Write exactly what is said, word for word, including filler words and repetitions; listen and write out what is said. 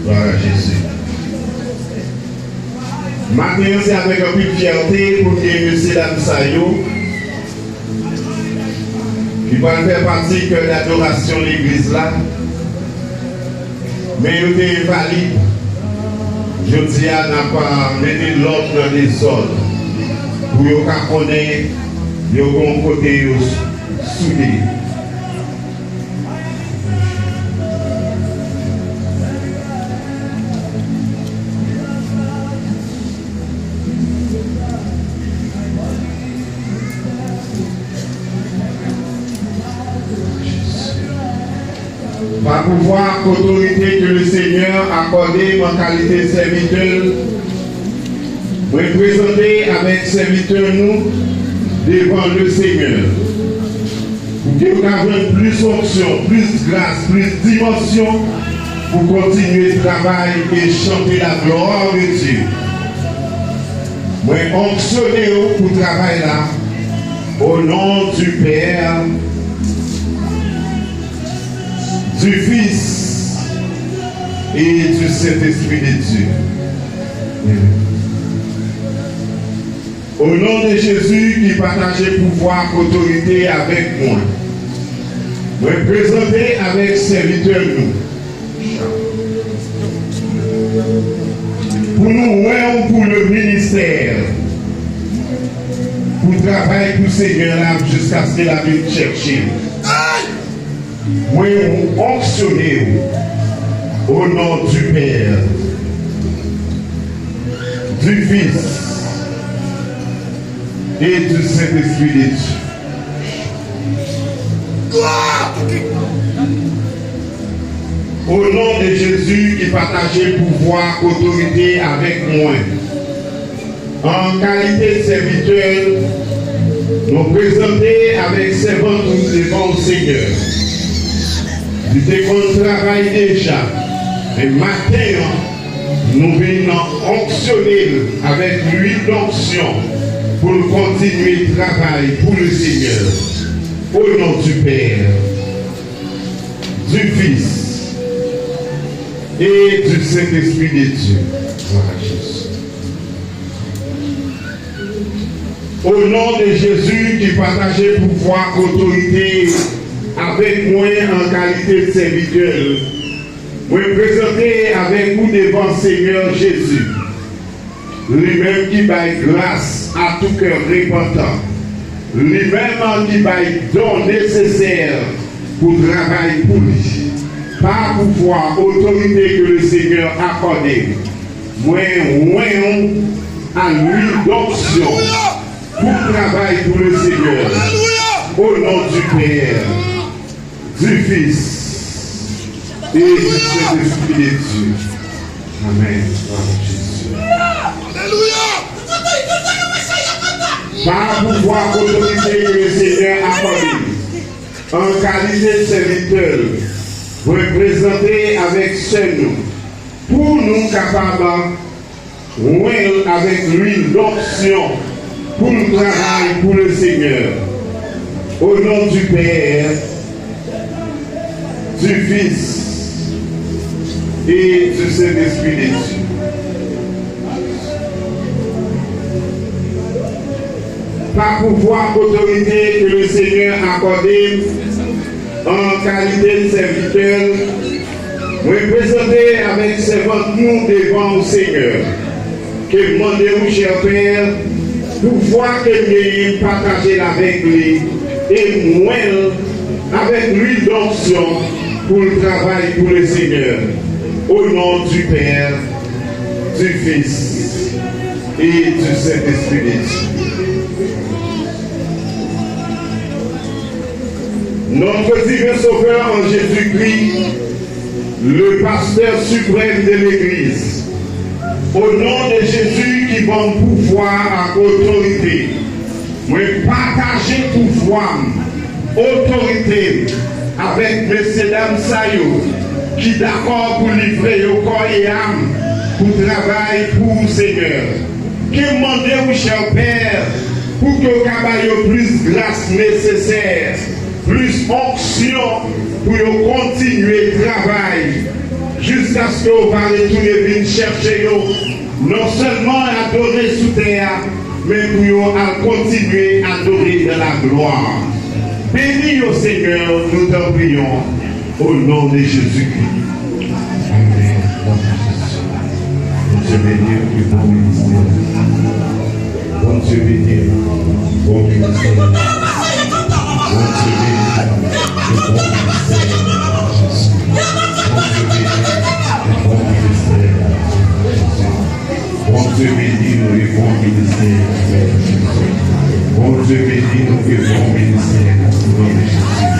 Glwa a Jezi. Maten an, se avèk anpil fyète pou n gen mesye dam sa yo ki pral fè pati kè dadorasyon legliz la. Men yo te envalid. Jodi a, n ap, a, mete lòd nan dezòd pou yo ka konnen yo gon kote yo soude. Pa pouvwa ak otorite ke le Senyè akòde m an kalite sèvitè l, mwen prezante avèk sèvitè nou devan le Senyè, pou ke w ka jwenn plis onksyon, plis gras, plis dimansyon pou kontinye travay e chante la gloire de Dieu. Mwen onksyone w pou travay la, au nom du Père, du Fils et du Saint-Esprit de Dieu. O non de Jezi ki pataje pouvwa ak otorite avèk mwen, mwen prezante avèk sèvitè nou, pou nou wè w pou le ministè, pou travay pou Senyè la jiskaske l a vin chèche l. Mwen onksyone w o non du Père, du Fils et du Saint-Esprit de Dieu. O non de Jezi ki pataje pouvwa ak otorite avèk mwen, an kalite sèvitè, nou prezante avèk sèvant nou devan w, Senyè. Li te konn travay deja, men maten an, nou vin onksyone l avèk lwil donksyon pou l kontinye travay pou le Senyè. O non du Père, du Fils et du Saint-Esprit de Dieu. Glwa a Jezi. O non de Jezi ki pataje pouvwa ak otorite avèk mwen an kalite sèvitè l, mwen prezante avèk ou devan Senyè Jezi. Li menm ki bay gras a tou kè repantan. Li menm ki bay don nesesè pou travay pou li. Pa pouvwa, otorite ke le Senyè akòde, mwen onksyone w a lwil donksyon pou travay pou le Senyè. O non du Père, du Fils et du Saint-Esprit de Dieu. Amen. Glwa a Jezi. Pa pouvwa, otorite ke le Senyè akòde, an kalite sèvitè l, mwen prezante avèk sè nou, pou nou kapab onksyone l avèk lwil donksyon pou l travay pou le Senyè. O non du Père, du Fils et du Saint-Esprit de Dieu. Pa pouvwa, otorite ke le Senyè akòde m an kalite de sèvitè l, mwen prezante avèk sèvant nou devan w, Senyè, ke m mande w, chè Pè, pouvwa ke m genyen, m pataje l avèk li, e m onksyone l avèk lwil donksyon pou l travay pou le Senyè. O non du Père, du Fils et du Saint-Esprit de Dieu. Notre divin Sauveur en Jésus-Christ, le Pasteur suprême de l'Église, o non de Jezi ki ban m pouvwa ak otorite, mwen pataje pouvwa m, otorite m avèk mesyedam sa yo ki dakò pou livre yo kò e am pou travay pou w, Senyè. Ke m mande w, chè Pè, pou ke w ka ba yo plis gras nesesè, plis onksyon pou yo kontinye travay Jiskaske w va retounen vin chèche yo, non sèlman adore sou tè a, men pou yo al kontinye adore nan laglwa. Beni yo, Senyè, nou t'en prions, au nom de Jésus-Christ. Amen. Bondye beni w, ke bon ministè. Bondye beni w, bon ministè. Bondye beni w, ke bon ministè. Bondye beni w, ke bon ministè. Bondye beni nou e bon ministè. Bondye beni nou e bon ministè.